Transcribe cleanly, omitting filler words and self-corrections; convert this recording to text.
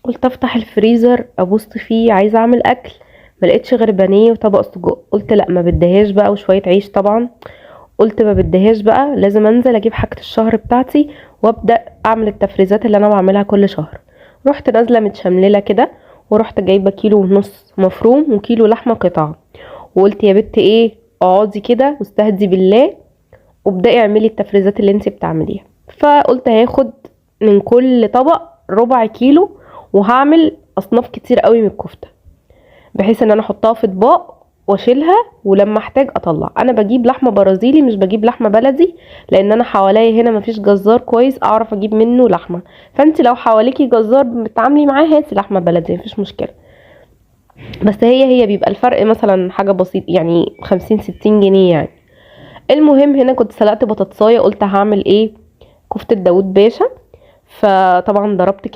قلت افتح الفريزر ابص فيه، عايزه اعمل اكل، ما لقيتش غير بانيه وطبق سجق. قلت لا ما بديهاش بقى، وشوية عيش طبعا. قلت ما بديهاش بقى، لازم انزل اجيب حاجة الشهر بتاعتي وابدا اعمل التفريزات اللي انا بعملها كل شهر. رحت نازله متشملله كده، ورحت جايبه 1.5 كيلو مفروم وكيلو لحمه قطع. وقلت يا بت ايه، اقعدي كده واستهدي بالله وابدأي اعملي التفريزات اللي انت بتعمليها. فقلت هاخد من كل طبق ربع كيلو، وهعمل اصناف كتير قوي من الكفتة، بحيث ان انا احطها في اطباق واشيلها، ولما احتاج اطلع. انا بجيب لحمه برازيلي مش بجيب لحمه بلدي، لان انا حواليا هنا مفيش جزار كويس اعرف اجيب منه لحمه. فانت لو حواليكي جزار بتتعاملي معاه هاتي لحمه بلدي، مفيش مشكلة. بس هي بيبقى الفرق مثلا حاجة بسيط، يعني 50-60 جنيه يعني. المهم هنا كنت سلقت بطاطسايه، قلت هعمل ايه، كفته داوود باشا. فطبعا ضربت كمية